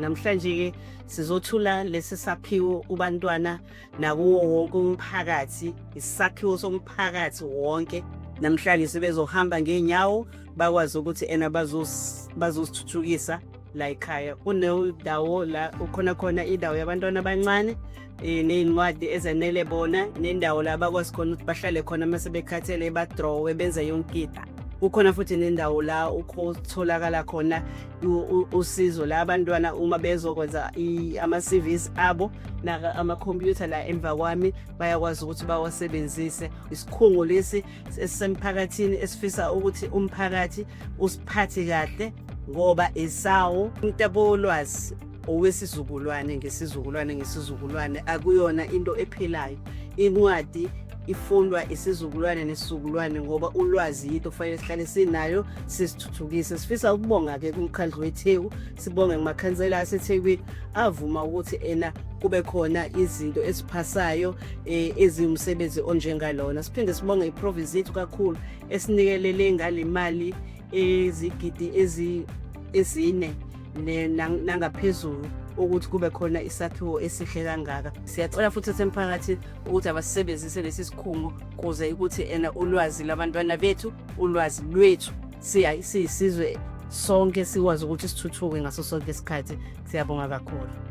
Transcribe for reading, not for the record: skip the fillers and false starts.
Namhlanje-ke sizothula lesi sakhiwo kubantwana nakuwo wonke umphakathi, isakhiwo somphakathi wonke. Namhlanje sebezohamba ngey'nyawo bakwazi ukuthi ena bazosithuthukisa la ekhaya. Kunendawo la ukhona khona indawo yabantwana abancane ney'ncwadi ezenele bona, nendawo la bakwazi khona ukuthi bahlale khona uma sebekhathele badrowe benze yonke into. Kukhona futhi nendawo la ukutholakala khona usizo la abantwana uma bezokwenza ama-CVs abo amakhompyutha la emva kwami bayakwazi ukuthi bawasebenzise. Isikhungo lesi esisemphakathini esifisa ukuthi umphakathi usiphathe kahle ngoba esawo umtapowolwazi owesizukulwane ngesizukulwane ngesizukulwane, akuyona into ephilayo. Incwadi ifundwa isizukulwane nesizukulwane ngoba ulwazi yinto kufanele sihlale sinayo sisithuthukise. Sifisa ukubonga-ke kumkhandlu weTheku, sibonge kumakhansela aseThekwini avuma ukuthi ena kube khona izinto eziphasayo eziwumsebenzi onjengalona. Siphinde sibonge iprovince yethu kakhulu esinikelele ngale mali ezigidi ezine nangaphezulu ukuthi kube khona isakhiwo esihle kangaka. Siyacela futhi semphakathi ukuthi abasebenzise lesi sikhungo kuze ukuthi ena ulwazi labantwana bethu, ulwazi lwethu siyisizwe sonke sikwazi ukuthi sithuthuke ngaso sonke isikhathi. Siyabonga kakhulu.